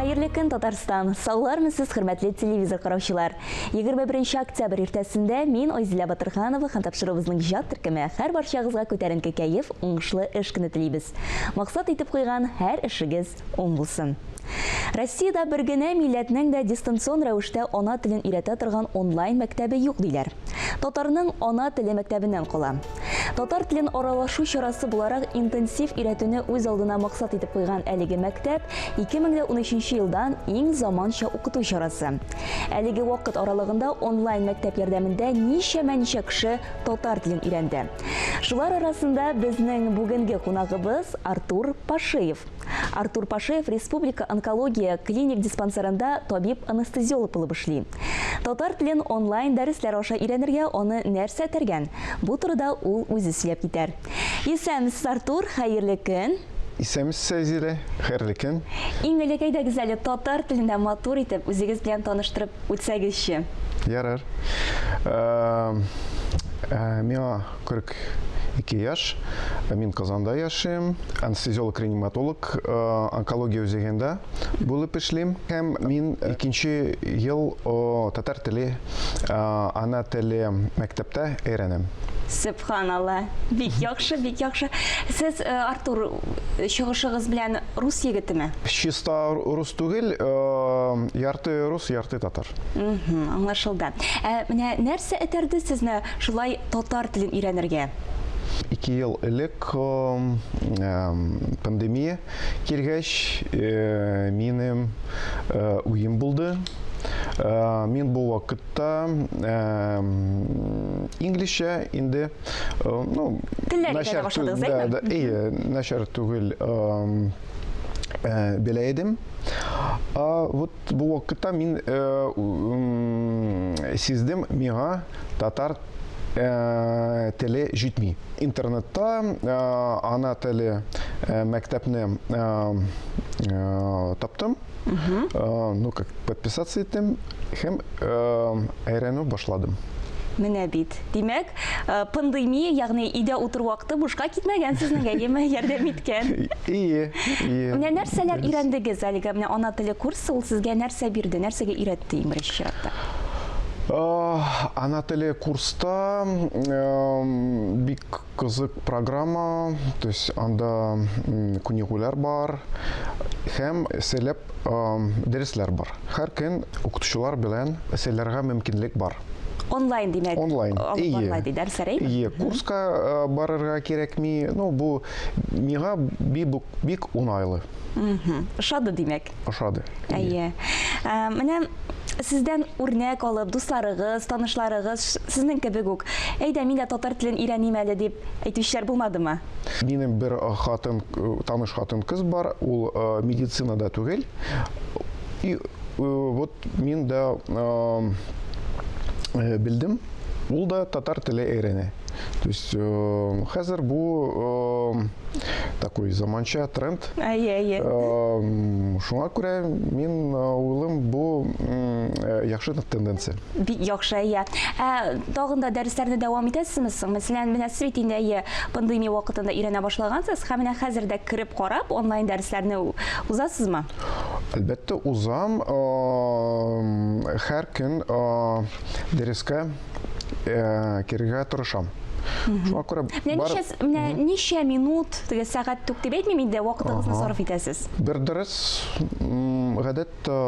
Хәерле көн, Татарстан! Саулармы сез, хөрмәтле телевизор караучылар! 21 октябрь иртәсендә мин, Айзилә Батырханова һәм тапшыруыбызның иҗат төркеме һәр барчагызга күтәренке кәеф, уңышлы эш көне телибез. Максат итеп куйган һәр эшегез уң булсын. Россиядә бер генә милләтнең дә дистанцион рәвештә ана телен өйрәтә торган онлайн мәктәбе юк, диләр. Татарның ана теле мәктәбеннән кала. Татар телен аралашу чарасы буларак интенсив өйрәтүне үз алдына максат итеп куйган әлеге мәктәп 2013 елдан иң заманча укыту чарасы. Әлеге вакыт аралыгында онлайн мәктәп ярдәмендә ничәмә-ничә кеше татар телен өйрәнде. Шулар арасында безнең бүгенге кунагыбыз Артур Пашиев. Артур Пашиев Республика онкология клиник диспансерында табиб-анестезиолог булып эшли. Татар телен онлайн дәресләр аша өйрәнергә аны нәрсә этәргән? Бу турыда ул үзе сөйләп китәр. Исәнмесез, Артур, хәерле көн! Исәнмесез, Айзилә, хәерле көн! Иң элек әйдәгез әле татар телендә матур итеп үзегез белән таныштырып үтсәгезче. Ярар. Миңа 42 яшь. Мин Казанда яшим. Анестезиолог-реаниматолог, онкология үзәгендә булып эшлим. Һәм мин икенче ел татар теле, ана теле мәктәптә өйрәнәм. Сөбханалла. Бик яхшы, бик яхшы. Сез, Артур, чыгышыгыз белән рус егетеме? Чиста рус түгел, ярты рус, ярты татар. Аңлашылды. Ә менә нәрсә этәрде сезне шулай татар телен өйрәнергә? 2 ел элек пандемия килгәч, минем уем булды. Мин бу вакытта инглизчә инде, ну, начар башладыгыз, да, да, әйе, начар түгел белә идем. А вот бу вакытта мин сиздем, миңа татар теле җитми. Интернетта ана теле мәктәпне таптым. Ну, как подписаться иттем һәм өйрәнү башладым. Менә бит. Димәк, пандемия, ягъни өйдә утыру вакыты бушка китмәгән сезнең, әйеме, ярдәм иткән. Ие, ие. Менә нәрсәләр өйрәндегез әлегә? Менә ана теле курсы ул сезгә нәрсә бирде, нәрсәгә өйрәтте иң беренче чиратта? Ана теле курста бик кызык программа, то есть анда күнегүләр бар һәм сөйләп дәресләр бар. Һәр көн укытучылар белән сөйләргә мөмкинлек бар. Онлайн, димәк. Онлайн. Алып барыла ди дәресләр, әйеме? Ие, курска барырга кирәкми. Ну, бу миңа бик уңайлы. Ошады, димәк. Ошады. Әйе. Менә сездән үрнәк алып, дусларыгыз, танышларыгыз сезнең кебек үк, әйдә, мин дә татар телен өйрәним әле дип әйтүчеләр булмадымы? Минем бер хатын, таныш хатын-кыз бар, ул медицинада түгел. И вот мин дә белдем, ул да татар теле өйрәнә. То есть хәзер бу такой заманча тренд. Әйе, әйе. Шуңа күрә мин уйлыйм, бу яхшы тенденция. Бик яхшы, әйе. Ә тагын да дәресләрне дәвам итәсезме соң? Мәсәлән, менә сез бит инде әйе, пандемия вакытында өйрәнә башлагансыз, һәм менә хәзер дә кереп карап, онлайн дәресләрне узасызмы? Әлбәттә, узам. Һәр көн дәрескә керергә тырышам. Шуңа күрә менә ничә, менә ничә минут, теге сәгать түк дип әйтмим инде, вакытыгызны сарыф итәсез? Бер дәрес гадәттә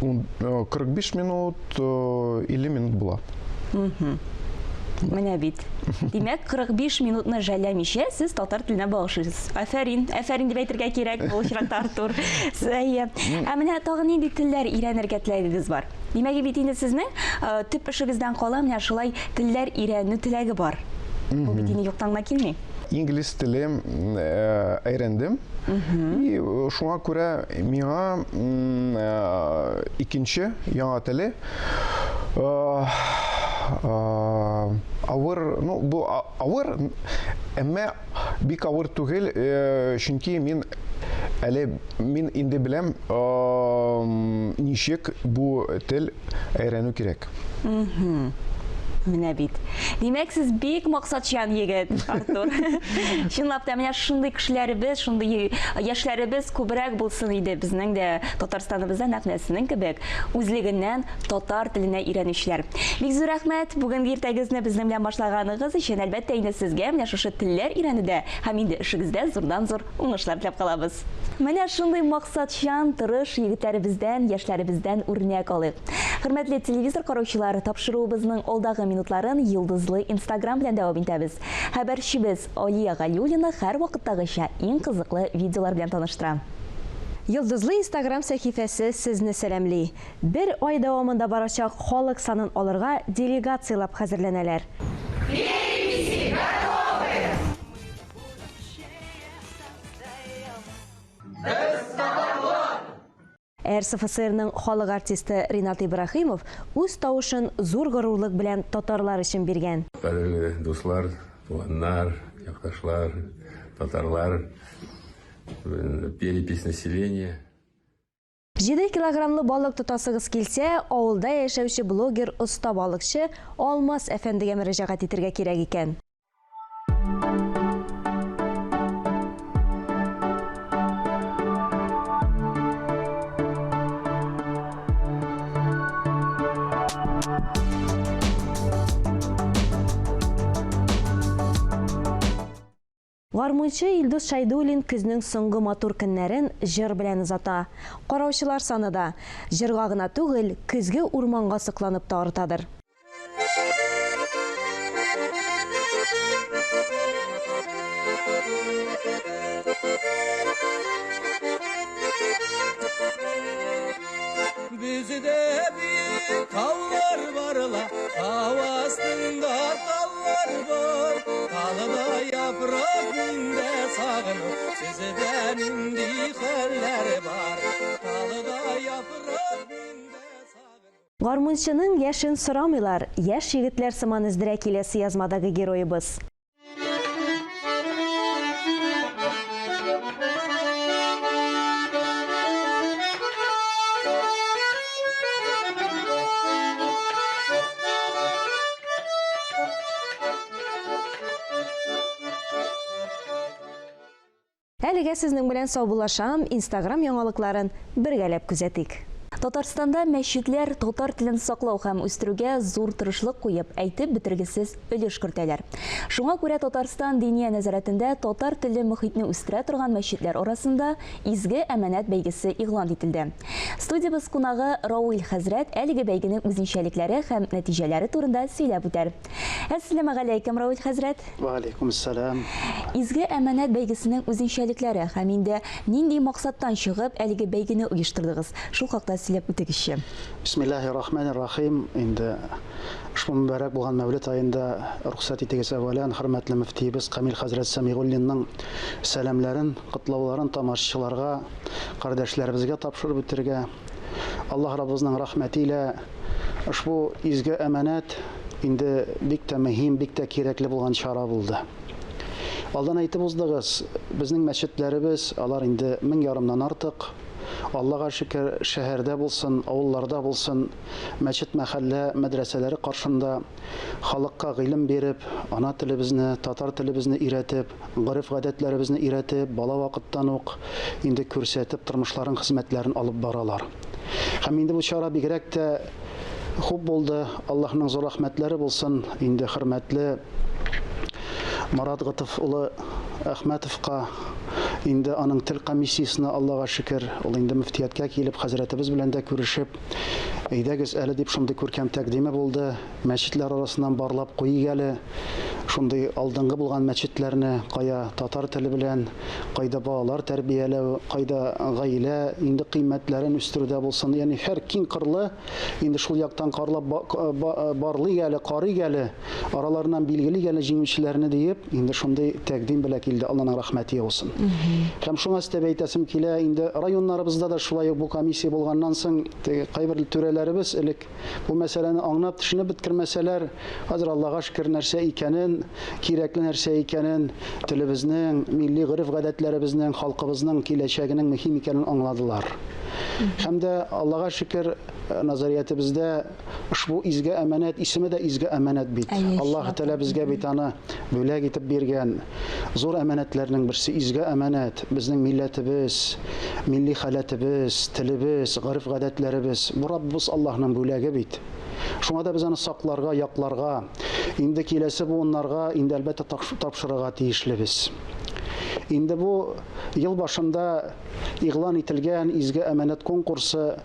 45 минут, 50 минут була. Менә бит. Димәк, 45 минутны жәлләмичә сез татар теленә багышлыйсыз. Афәрин, афәрин дип әйтергә кирәк бу очракта, Артур. Әйе. Ә менә тагын нинди телләр өйрәнергә теләгегез бар? Димәк, бит инде сезнең төп эшегездән кала менә шулай телләр өйрәнү теләге бар. Бу бит инде юктан гына килми. Инглиз теле өйрәндем. И шуңа күрә миңа икенче яңа теле авыр, ну, бу авыр, әмма бик авыр түгел, чөнки мин әле мин инде беләм, ничек бу тел өйрәнү кирәк. Менә бит. Димәк, сез бик максатчан егет, Артур. Чынлап та, менә шундый кешеләребез, шундый яшьләребез күбрәк булсын иде безнең дә Татарстаныбызда нәкъ менә сезнең кебек үзлегеннән татар теленә өйрәнүчеләр. Бик зур рәхмәт бүгенге иртәгезне безнең белән башлаганыгыз өчен. Әлбәттә, инде сезгә менә шушы телләр өйрәнүдә һәм инде эшегездә зурдан-зур уңышлар теләп калабыз. Менә шундый максатчан, тырыш егетләребездән, яшьләребездән үрнәк алыйк. Хөрмәтле телевизор караучылар, тапшыруыбызның алдагы минутларын Йолдызлы Инстаграм белән дәвам итәбез. Хәбәрчебез Алия Галиуллина һәрвакыттагыча иң кызыклы видеолар белән таныштыра. Йолдызлы Инстаграм сәхифәсе сезне сәламли. Бер ай дәвамында барачак халык санын алырга делегацияләп хәзерләнәләр. Переписи готовы! Без татарлар! РСФСРның халык артисты Ринат Ибраһимов үз тавышын зур горурлык белән татарлар өчен биргән. Кадерле дуслар, туганнар, якташлар, татарлар, перепись населения. 7 килограммлы балык тотасыгыз килсә, авылда яшәүче блогер оста балыкчы Алмаз әфәндегә мөрәҗәгать итергә кирәк икән. Гармунчы Илдус Шәйдуллин көзнең соңгы матур көннәрен җыр белән озата. Караучылар саны да, җырга гына түгел, көзге урманга сокланып та артадыр. Бездә биек таулар бар ла, тау астында таллар бар. Талда яфрак миндә сагыну, сездә нинди хәлләр бар? Талда яфрак миндә сагыну. Гармунчының яшен сорамыйлар, яшь егетләр сыман өздерә киләсе язмадагы героебыз. Әлегә сезнең белән саубуллашам, Инстаграм яңалыкларын бергәләп күзәтик. Татарстанда мәчетләр татар телен саклау һәм үстерүгә зур тырышлык куеп, әйтеп бетергесез өлеш кертәләр. Шуңа күрә Татарстан Диния нәзарәтендә татар телле мохитне үстерә торган мәчетләр арасында Изге әманәт бәйгесе игълан ителде. Студиябез кунагы Рауил хәзрәт әлеге бәйгенең үзенчәлекләре һәм нәтиҗәләре турында сөйләп үтәр. Әссәламегаләйкем, Рауил хәзрәт. Вә алейкумссәлам. Изге әманәт бәйгесенең үзенчәлекләре һәм инде нинди максаттан чыгып әлеге бәйгене оештырдыгыз? Шул хакта сөйләп үтегезче. Бисмиллаһи рахмани рахим. Инде ошбу мөбарәк булган Мәүлид аенда рөхсәт итегез әүвәлән хөрмәтле мөфтиебез Камил хәзрәт Сәмигуллинның сәламләрен, котлауларын тамашачыларга, кардәшләребезгә тапшырып үтергә. Аллаһ Раббыбызның рәхмәте илә ошбу изге әманәт инде бик тә мөһим, бик тә кирәкле булган чара булды. Алдан әйтеп уздыгыз, безнең мәчетләребез, алар инде мең ярымнан артык. Аллага шөкер, шәһәрдә булсын, авылларда булсын, мәчет, мәхәллә, мәдрәсәләре каршында халыкка гыйлем биреп, ана телебезне, татар телебезне өйрәтеп, гореф-гадәтләребезне өйрәтеп, бала вакыттан ук инде күрсәтеп, тормышларын, хезмәтләрен алып баралар. Һәм инде бу чара бигрәк тә хуп булды. Аллаһның зур рәхмәтләре булсын инде хөрмәтле Марат Гатыф улы Әхмәтовка, инде аның тел комиссиясенә Аллага шөкер, ул инде мөфтияткә килеп, хәзрәтебез белән дә күрешеп, әйдәгез әле дип шундый күркәм тәкъдиме булды. Мәчетләр арасыннан барлап куйыйк әле шундый алдынгы булган мәчетләрне, кая татар теле белән, кайда балалар тәрбияләү, кайда гаилә инде кыйммәтләрен үстерүдә булсын. Ягъни һәр киң кырлы инде шул яктан карлап барлыйк әле, карыйк әле, араларыннан билгелик әле җиңүчеләрне диеп, инде шундый тәкъдим белән килде. Алланың рәхмәте яусын. Һәм шуңа өстәп әйтәсем килә, инде районнарыбызда да шулай ук бу комиссия булганнан соң, теге кайбер түрәләребез элек Бу мәсьәләне аңлап, төшенеп беткермәсәләр, хәзер Аллага шөкер, нәрсә икәнен, кирәкле нәрсә икәнен, телебезнең, милли гореф-гадәтләребезнең, халкыбызның киләчәгенең мөһим икәнен аңладылар. Һәм дә Аллага шөкер, назариятебездә ошбу изге әманәт исеме дә изге әманәт бит. Аллаһ Тәгалә безгә бит аны бүләк итеп биргән. Зур әманәтләрнең берсе изге әманәт, безнең милләтебез, милли халәтебез, телебез, гореф-гадәтләребез. Бу Раббыбыз Аллаһның бүләге бит. Шуңа да без аны сакларга, якларга, инде киләсе буыннарга инде әлбәттә тапшырырга тиешлебез. Инде бу ел башында игълан ителгән Изге әманәт конкурсы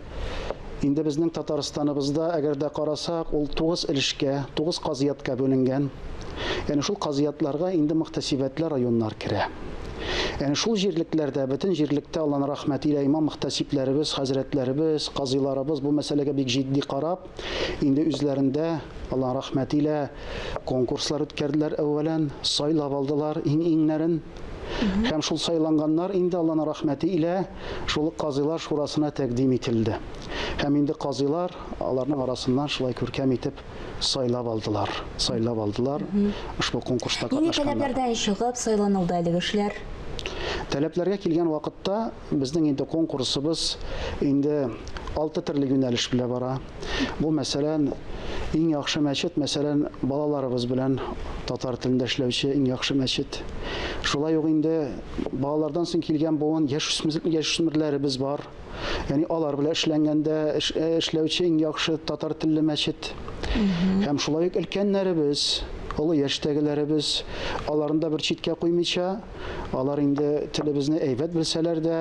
инде безнең Татарстаныбызда, әгәр дә карасак, ул 9 өлешкә, 9 казыятка бүленгән. Ягъни шул казыятларга инде мөхтәсибәтле районнар керә. Ягъни шул җирлекләрдә, бөтен җирлектә Алланың рәхмәте илә имам мөхтәсибләребез, хәзрәтләребез, казыйларыбыз бу мәсьәләгә бик җитди карап, инде үзләрендә Алланың рәхмәте илә конкурслар үткәрделәр әүвәлән, сайлап алдылар иң-иңнәрен. Һәм шул сайланганнар инде Алланың рәхмәте илә шул казыйлар шурасына тәкъдим ителде. Һәм инде казыйлар аларның арасыннан шулай күркәм итеп сайлап алдылар. Сайлап алдылар ошбу конкурста Нинди катнашканнар. таләпләрдән чыгып сайланылды әлеге эшләр? Таләпләргә килгән вакытта безнең инде конкурсыбыз инде алты төрле юнәлеш белән бара. Бу, мәсәлән, иң яхшы мәчет, мәсәлән, балаларыбыз белән татар телендә эшләүче иң яхшы мәчет. Шулай ук инде балалардан соң килгән буын яшүсмерләребез бар. Ягъни алар белән эшләнгәндә эшләүче иң яхшы татар телле мәчет. Һәм шулай ук өлкәннәребез, олы яшьтәгеләребез, аларны да бер читкә куймыйча, алар инде телебезне әйбәт белсәләр дә,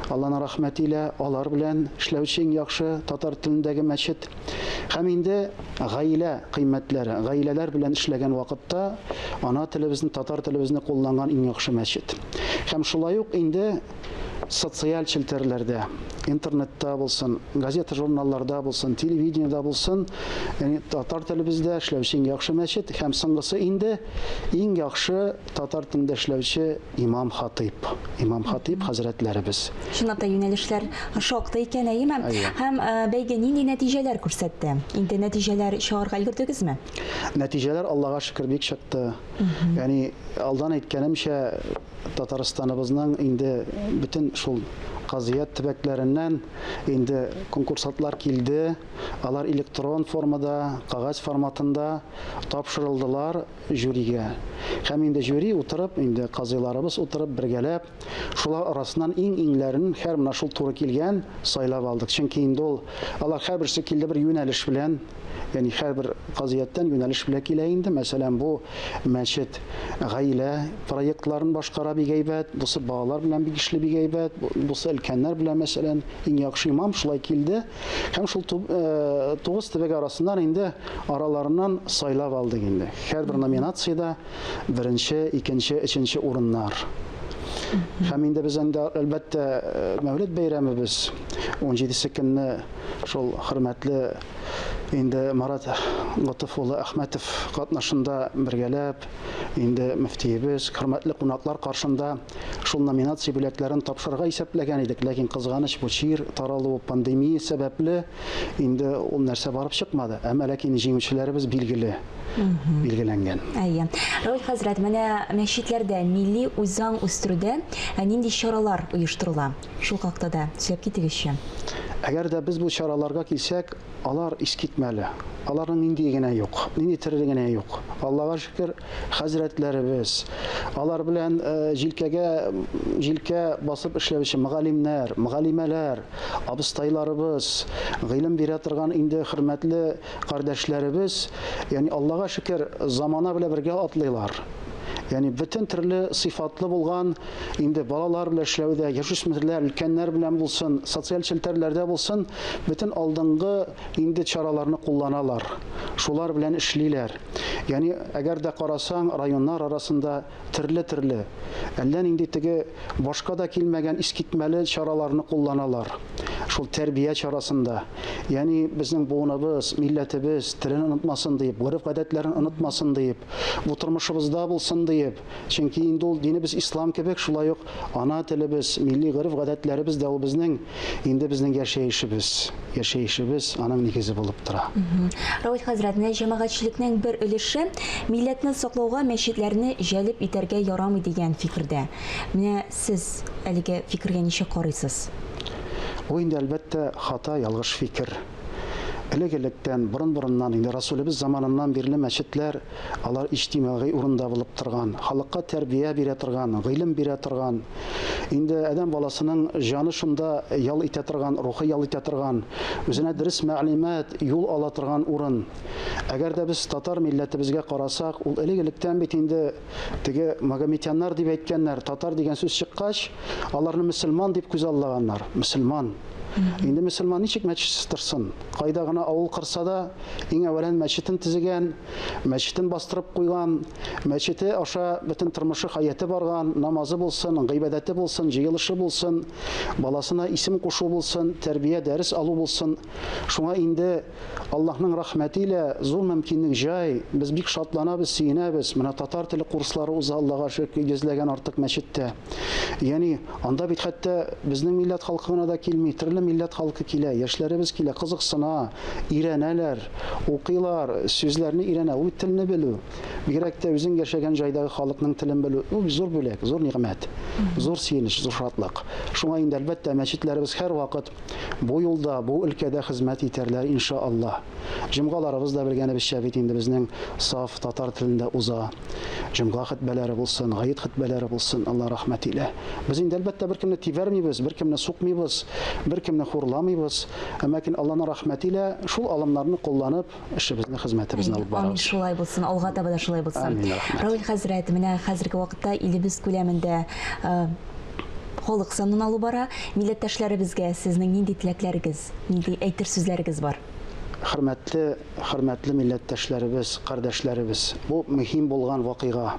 Алланың рәхмәте илә алар белән эшләүче иң яхшы татар телендәге мәчет. Һәм инде гаилә кыйммәтләре, гаиләләр белән эшләгән вакытта ана телебезне, татар телебезне кулланган иң яхшы мәчет. Һәм шулай ук инде социаль челтәрләрдә, интернетта булсын, газета-журналларда булсын, телевидениедә булсын, ягъни татар телебездә эшләүче иң яхшы мәчет һәм соңгысы инде иң яхшы татар телендә эшләүче Имам-хатыйп, имам-хатыйп хәзрәтләребез. Чынлап та юнәлешләр шактый икән, әйеме? Әйе. Һәм бәйге нинди нәтиҗәләр күрсәтте? Инде нәтиҗәләр чыгарга өлгердегезме? Нәтиҗәләр, Аллага шөкер, бик чыкты. Ягъни, алдан әйткәнемчә, Татарстаныбызның инде бөтен шул казыят төбәкләреннән инде конкурсантлар килде. Алар электрон формада, кәгазь форматында тапшырылдылар. Жюригә. Һәм инде жюри утырып, инде казыйларыбыз утырып, бергәләп, шулар арасыннан иң-иңләрен, һәр менә шул туры килгән сайлап алдык. Чөнки инде ул, алар һәрберсе килде бер юнәлеш белән, ягъни һәрбер казыяттән юнәлеш белән килә инде. Мәсәлән, бу мәчет гаилә проектларын башкара бик әйбәт, бусы балалар белән бик эшли бик әйбәт, бусы өлкәннәр белән, мәсәлән, иң яхшы имам шулай килде. Һәм шул тугыз төбәк арасыннан инде араларыннан сайлап алдык инде. Һәрбер номинациядә беренче, икенче, өченче урыннар. Һәм инде без инде, әлбәттә, Мәүлид бәйрәмебез 17 көнне шул хөрмәтле инде Марат Готыф улы Әхмәтов катнашында бергәләп инде мөфтиебез, хөрмәтле кунаклар каршында Шул номинация бүләкләрен тапшырырга исәпләгән идек, ләкин кызганыч, бу чир таралу, пандемия сәбәпле, инде ул нәрсә барып чыкмады. Әмма ләкин җиңүчеләребез билгеле, билгеләнгән. Әйе. Равил хәзрәт, менә мәчетләрдә милли үзаң үстерүдә нинди чаралар оештырыла? Шул хакта да сөйләп китегезче. Әгәр дә без бу чараларга килсәк, алар искитмәле. Аларның ниндие генә юк, нинди төре генә юк. Аллага шөкер, хәзрәтләребез, алар белән җилкәгә җилкә басып эшләүче мөгаллимнәр, мөгаллимәләр, абыстайларыбыз, гыйлем бирә торган инде хөрмәтле кардәшләребез, ягъни Аллага шөкер, замана белән бергә атлыйлар. Ягъни бөтен төрле сыйфатлы булган инде балалар белән эшләүдә, яшүсмерләр, өлкәннәр белән булсын, социаль челтәрләрдә булсын, бөтен алдынгы инде чараларны кулланалар. Шулар белән эшлиләр. Ягъни, әгәр дә карасаң, районнар арасында төрле-төрле, әллә нинди теге башка да килмәгән искитмәле чараларны кулланалар. Шул тәрбия чарасында. Ягъни, безнең буыныбыз, милләтебез телен онытмасын диеп, гореф-гадәтләрен онытмасын диеп, бу тормышыбызда булсын диеп. Чөнки инде ул динебез ислам кебек, шулай ук ана телебез, милли гореф-гадәтләребез дә ул безнең, инде безнең яшәешебез, яшәешебез аның нигезе булып тора. Равил хәзрәт, менә җәмәгатьчелекнең бер өлеше милләтне саклауга мәчетләрне җәлеп итәргә ярамый дигән фикердә. Менә сез әлеге фикергә ничек карыйсыз? Бу инде, әлбәттә, хата, ялгыш фикер. Элек-электән, борын-борыннан, инде Расулебез заманыннан бирле мәчетләр алар иҗтимагый урында булып торган, халыкка тәрбия бирә торган, гыйлем бирә торган. Инде адәм баласының җаны шунда ял итә торган, рухы ял итә торган, үзенә дөрес мәгълүмат, юл ала торган урын. Әгәр дә без татар милләтебезгә карасак, ул элек-электән бит инде теге магометяннар дип әйткәннәр, татар дигән сүз чыккач, аларны мөселман дип күзаллаганнар. Мөселман. Инде мөселман ничек мәчетсез торсын? Кайда гына авыл кырса да, иң әүвәлән мәчетен төзегән, мәчетен бастырып куйган, мәчете аша бөтен тормышы, хаяты барган, намазы булсын, гыйбадәте булсын, җыелышы булсын, баласына исем кушу булсын, тәрбия, дәрес алу булсын. Шуңа инде Аллаһның рәхмәте илә зур мөмкинлек, җай, без бик шатланабыз, сөенәбез. Менә татар теле курслары уза, Аллага шөкер, йөзләгән артык мәчеттә. Ягъни анда бит хәтта безнең милләт халкы гына да килми, төрле милләт халкы килә, яшьләребез килә, кызыксына, өйрәнәләр, укыйлар, сүзләрне өйрәнә. Ул бит телне белү. Бигрәк тә үзең яшәгән җайдагы халыкның телен белү, ул зур бүләк, зур нигъмәт, зур сөенеч, зур шатлык. Шуңа инде, әлбәттә, мәчетләребез һәрвакыт Бу юлда, бу өлкәдә хезмәт итәрләр, инша Аллаһ. Җомгаларыбыз да белгәнебезчә бит инде безнең саф татар телендә уза. Җомга хөтбәләре булсын, гает хөтбәләре булсын, Алла рәхмәт илә. Без инде әлбәттә беркемне тибәрмибез, беркемне сукмыйбыз, беркемне хурламыйбыз. Әмма ләкин Алланың рәхмәте илә шул алымнарны кулланып, эшебезне, хезмәтебезне алып барабыз. Амин, шулай булсын, алга таба да шулай булсын. Амин, рәхмәт. Равил хәзрәт, менә хәзерге вакытта илебез күләмендә э, халык санын алу бара. Милләттәшләребезгә сезнең нинди теләкләрегез, нинди әйтер сүзләрегез бар? Хөрмәтле, хөрмәтле милләттәшләребез, кардәшләребез, бу мөһим булган вакыйга.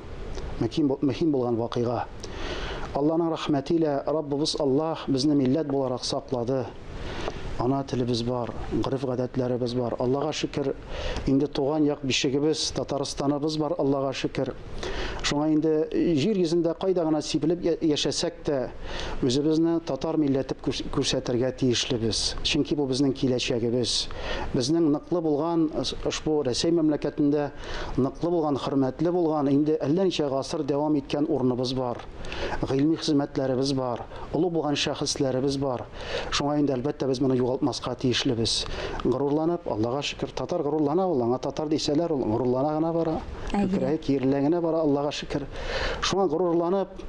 Мөһим, мөһим булган вакыйга. Алланың рәхмәте илә Раббыбыз Аллаһ безне милләт буларак саклады. Ана телебез бар, гореф-гадәтләребез бар. Аллага шөкер, инде туган як бишегебез, Татарстаныбыз бар, Аллага шөкер. Шуңа инде җир йөзендә кайда гына сибелеп яшәсәк тә, үзебезне татар милләте күрсәтергә тиешлебез. Чөнки бу безнең киләчәгебез. Безнең ныклы булган ошбу Рәсәй мәмләкәтендә ныклы булган, хөрмәтле булган, инде әллә ничә гасыр дәвам иткән урыныбыз бар. Гыйльми хезмәтләребез бар, олы булган шәхесләребез бар. Шуңа инде, әлбәттә, без моны югалтмаска тиешлебез. Горурланып, Аллага шөкер, татар горурлана ул, аңа татар дисәләр, ул горурлана гына бара, күкрәге киерелә генә бара, Аллага шөкер. Шуңа горурланып,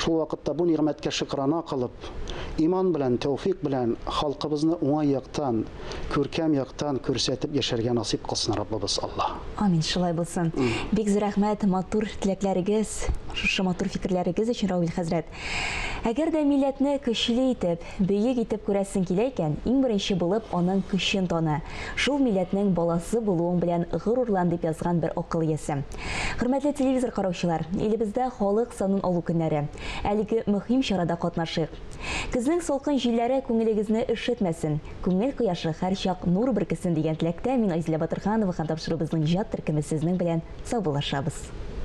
шул вакытта бу нигъмәткә шөкрана кылып, иман белән, тәүфик белән халкыбызны уңай яктан, күркәм яктан күрсәтеп яшәргә насыйп кылсын Раббыбыз Аллаһ. Амин, шулай булсын. Бик зур рәхмәт матур теләкләрегез, шушы матур фикерләрегез өчен, Равил хәзрәт. Әгәр дә милләтне көчле итеп, бөек итеп күрәсең килә икән, иң беренче булып аның көчен таны. Шул милләтнең баласы булуың белән горурлан, дип язган бер акыл иясе. Хөрмәтле телевизор караучылар, илебездә халык санын алу көннәре. Әлеге мөһим чарада катнашыйк. Көзнең салкын җилләре күңелегезне өшетмәсен, күңел кояшы һәрчак нур бөркесен дигән теләктә мин Айзилә Батырханова һәм тапшыруыбызның иҗат төркеме сезнең белән саубуллашабыз.